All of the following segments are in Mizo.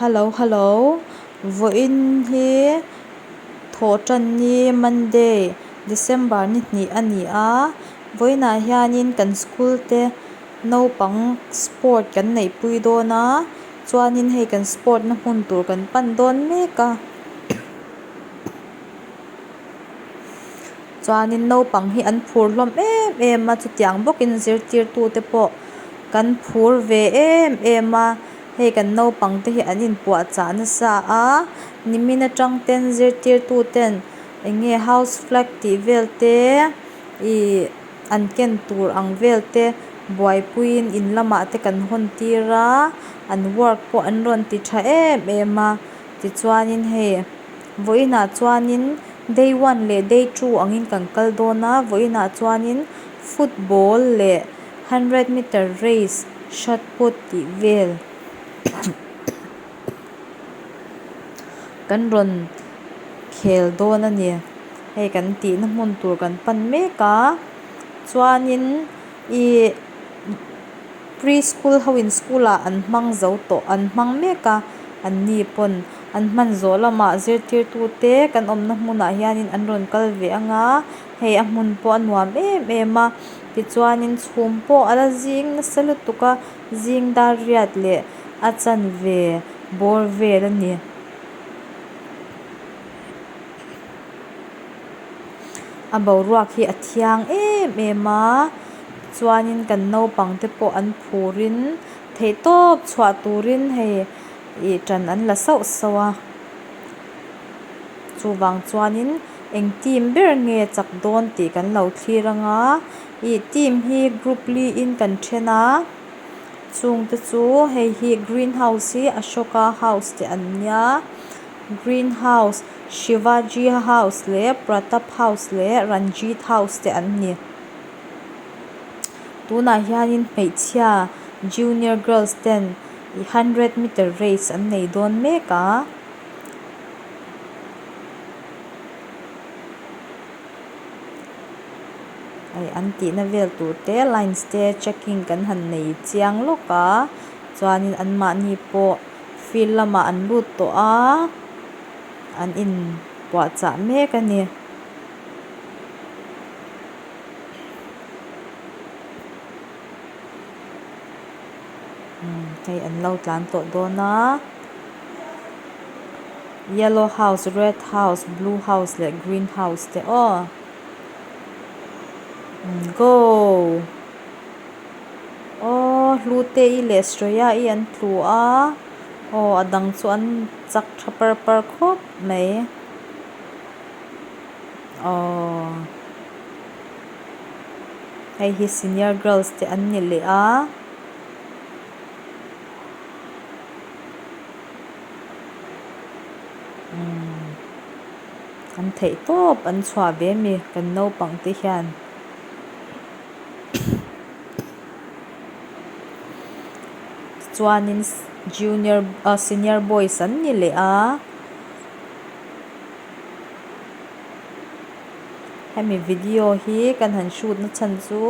Hello hello vawiin hi thawhtanni Monday December ni hnih a ni a vawiinah hianin kan school te naupang sport kan neih pui dawn a chuanin hei kan sport na hmun tur kan pan dawn mek a. Chuanin naupang hi an phur hlawm em em a chutiang bawkin zirtirtu te pawh kan phur ve em em a hei kan naupang te hi an inpuah chah nasa a nimin atang ten zirtirtu ten eng nge house flag tih vel te ihh an ken tur ang vel te buaipuiin in lamah te kan hawn tir a an work pawh an rawn ti tha em em a tichuanin hei. Vawiinah chuanin day one leh day two angin kan kal dawn a vawiinah chuanin football leh hundred meter race shot put tih vel kan rawn khel dawn a ni hei kan tihna hmun tur kan pan mek a chuanin ihh pre school ho in school ah an hmang zo tawh an hmang mek a an ni pawn. An hman zawh lamah zirtirtu te kan awmna hmunah hianin an rawn kal ve ang a hei a hmun pawh a nuam em em a tichuanin chhum pawh a la zing nasa lutuk a zing dar riat leh a chanve bawr vel a ni. A boruak hi a thiang em em a chuanin kan naupang te pawh an phurin theihtawp chhuah turin hei. Ih ṭan an la sauh sauh a chuvang chuanin eng team ber nge chak dawn tih kan lo thlir anga ih team hi group li in kan then a chung te chu hei hi green house hi Ashoka house te an nia green house Shivaji house leh Pratap house leh Ranjit house te an ni tunah hianin hmeichhia junior girls ten. Ih hundred meter race an nei dawn mek a. Hei an tihna vel tur te lines te checking kan han nei chiang lawk a chuanin anmahni pawh field lamah an lut tawh a an in puahchah mek a ni. Hei an lo tlan tawh dawn a yellow house red house blue house leh green house te aw go aw hlute i leh Shreya i an tlu a aw a dang chu an chak tha par par khawp mai aw. Hei hi senior girls te an ni leh a. Umm an theih tawp an chhuah ve ami kan naupang te hian. Chuanin junior ah senior boys an ni leh a. Hemi video hi kan han shoot na chhan chu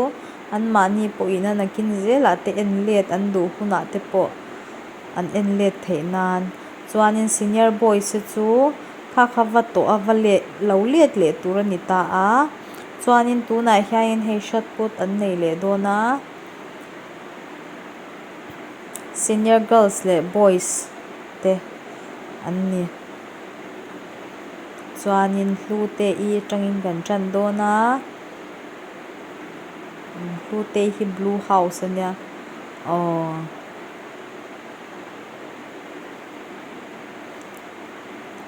anmahni pawhin a nakin zelah te en let an duh hunah te pawh an en let theih nan chuanin senior boys te chu kha kha va tawh a va leh lo let leh tur a ni ta a chuanin tunah hianin hei shot put an nei leh dawn a senior girls leh boys te an ni. Chuanin hlute i atangin kan tan dawn a hlute hi blue house a nia aw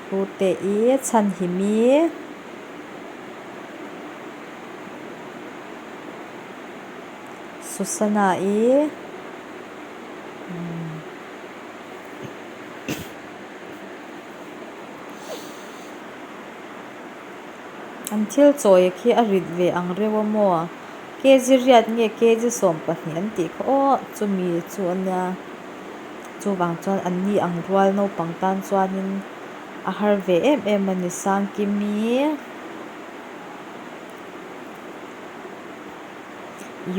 hlute i chhanhimi Susana i umm. An thil chawi khi a rit ve ang reuh a maw? Kg riat nge kg 12 an tih kha aw chumi chu a nia chuvang chuan an ni ang rual naupang tan chuanin a har ve em em a ni Sangkimi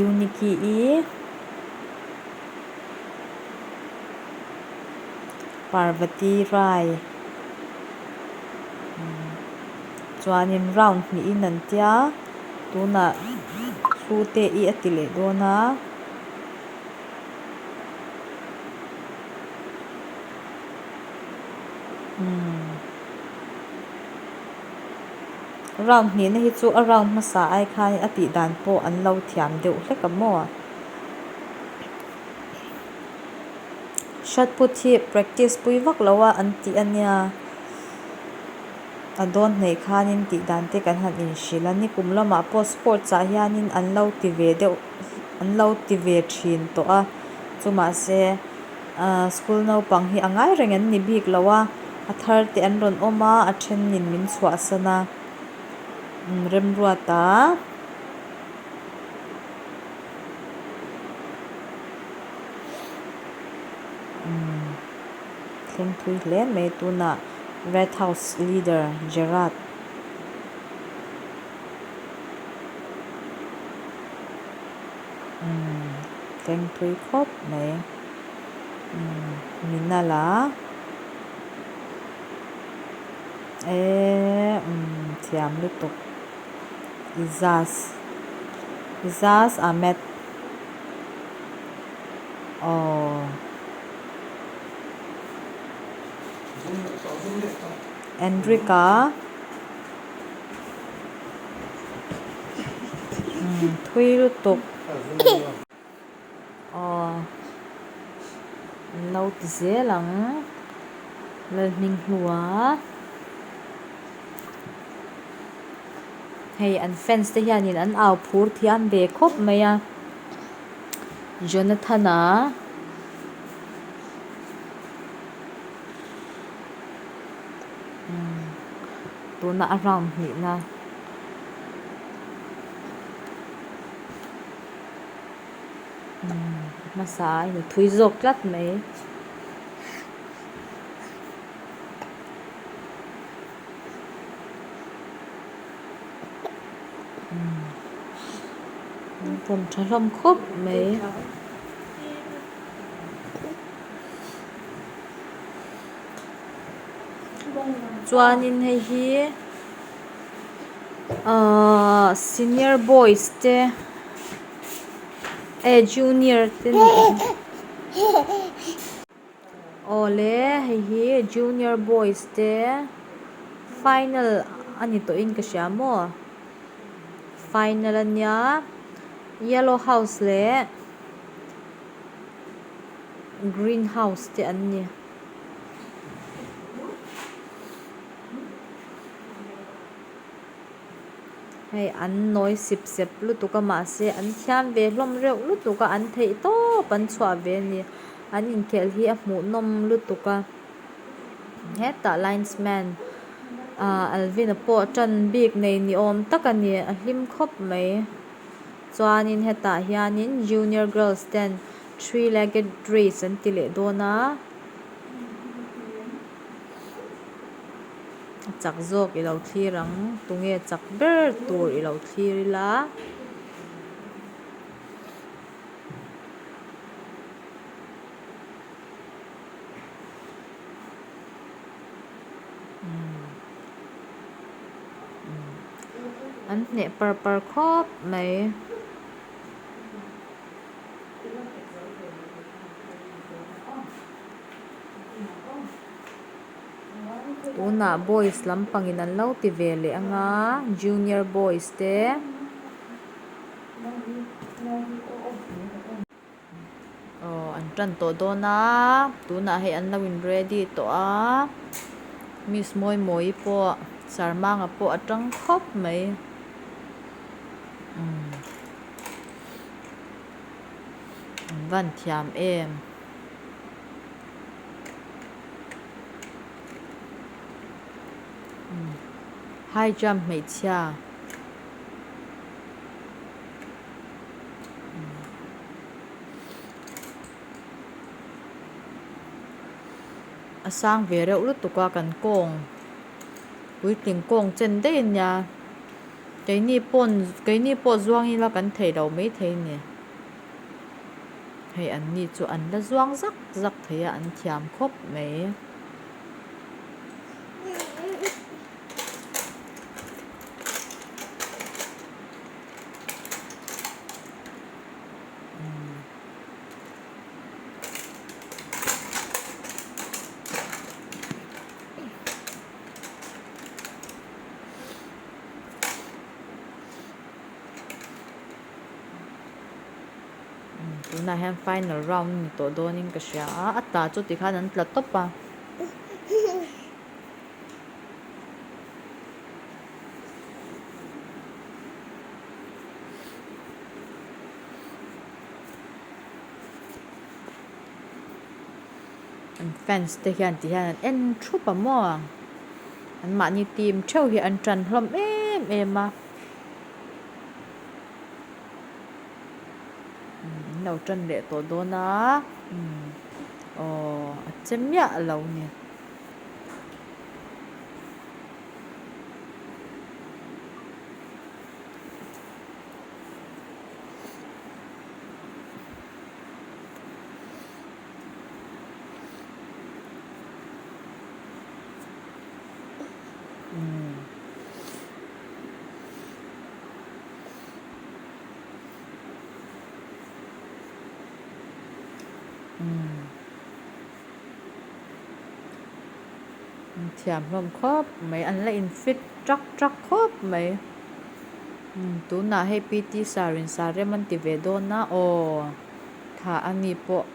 Uniki-i. Parvati Rai chuanin round hnihin an tia tunah Hlute-i a ti leh dawn a. Round hnihna hi chu a round hmasa ai khan a tih dan pawh an lo thiam deuh hlek a maw. Shot put hi practice pui vak lo a an tih a nia a dawn hnaih khanin tih dan te kan han inhrilh a nikum lamah pawh sports ah hianin an lo ti ve deuh an lo ti ve thin tawh a chu mahse ahh school naupang hi a ngai reng an ni bik lo a a thar te an rawn awm a a thenin min chhuahsan a remruata. Umm thleng thui hle mai tunah red house leader Gerard umm thleng thui khawp mai umm Minala eee umm thiam lutuk. Ijaz Ijaz Ahmed Aww Enrica Umm thui lutuk Aww an lo ti zel ang Lalhminghlua. Hei an fans te hianin an au phur thiam ve khawp mai a Jonathana umm tuna a round hnihna. Umm hmasa aiin a thui zawk tlat mai. An pawm tha hlawm khawp mai. Chuanin hei hi ahh senior boys te eh junior te Awle hei hi junior boys te final a ni tawhin ka hria maw final a nia yellow house leh green house te an ni. Hei an nawi sip sep lutuk a mahse an thiam ve hlawm reuh lutuk a an theih tawp an chhuah ve a ni an inkhelh hi a hmuhnawm lutuk a hetah linesman ah Alvin-a pawh tan bik nei ni awm tak a ni a hlim khawp mai chuanin hetah hianin junior girls ten three legged race an ti leh dawn a. A chak zawk i lo thlir ang tunge chak ber tur i lo thlir ila. An hneh par par khawp mai. Tunah boys lampangin an lo ti ve leh ang a junior boys te. Aw an tan tawh dawn a tunah hei an lo in ready tawh a miss Mawimawii pawh sir Manga pawh a tang khawp mai umm an van thiam em. High jump hmeichhia a sang ve reuh lutuk a kan kawng puitling kawng chen daih a nia keini pawn keini pawh zuang ila kan theih loh maithei a ni. Hei an ni chu an la zuang zak zak thei a an thiam khawp mai. Tunah hian final round a ni tawh dawnin ka hria a, a tla chu tikhan an tla tawp a. An fans te hian ti hian an en thup a maw an mahni team theuh hi an tan hlawm em em a an lo tan leh tawh dawn a aw a che miah lo a ni. An thiam hlawm khawp mai an la in fit ṭak ṭak khawp mai tunah hei PT sar in sar rem an ti ve dawn a aw thah a ni pawh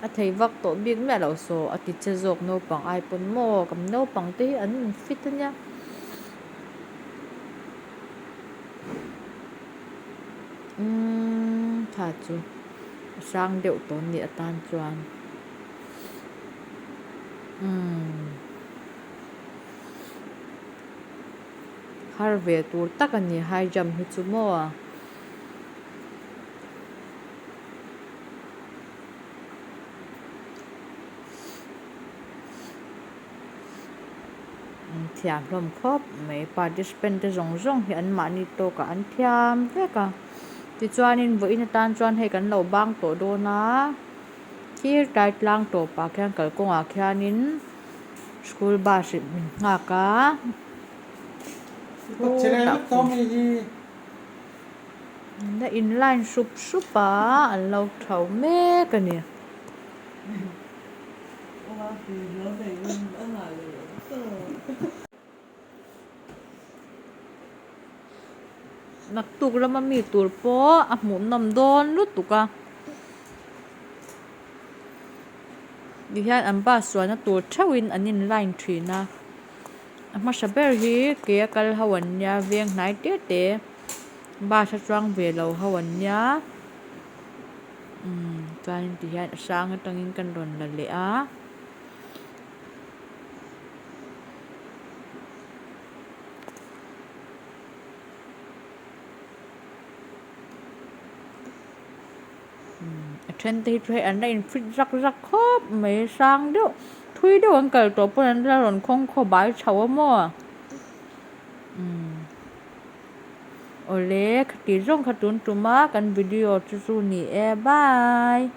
a thei vak tawh bik miah loh saw a ti che zawk naupang ai pawn maw kan naupang te hi an in fit a nia. Umm tha chu a hrang deuh tawh a nih atan chuan umm har ve tur tak a ni high jump hi chu maw. An thiam hlawm khawp mai participant te zawng zawng hi an mahni tawkah an thiam vek a tichuanin vawiin atan chuan hei kan lo bang tawh dawn a thir tlai tlang tawpah khian kalkawngah khianin school bus in min nghak a la in line hrup hrup a an lo tho mek a ni. Naktuk lama mi tur pawh a hmuhnawm dawn lutuk a tihian an bus chuanna tur theuhin an in line thin a a hmasa ber hi ke a kal ho an nia veng hnai te te bus a chuang ve lo ho an nia. Umm chuanin ti hian a hrang atangin kan rawn la leh a. Umm a then te hi chu hei an la in fit zak zak khawp mai hrang deuh thui deuh an kal tawh pawn an la rawn khawng khaw bai chho a maw umm. Awle, khati zawng kha tun tum a kan video chu chu ni e, bye.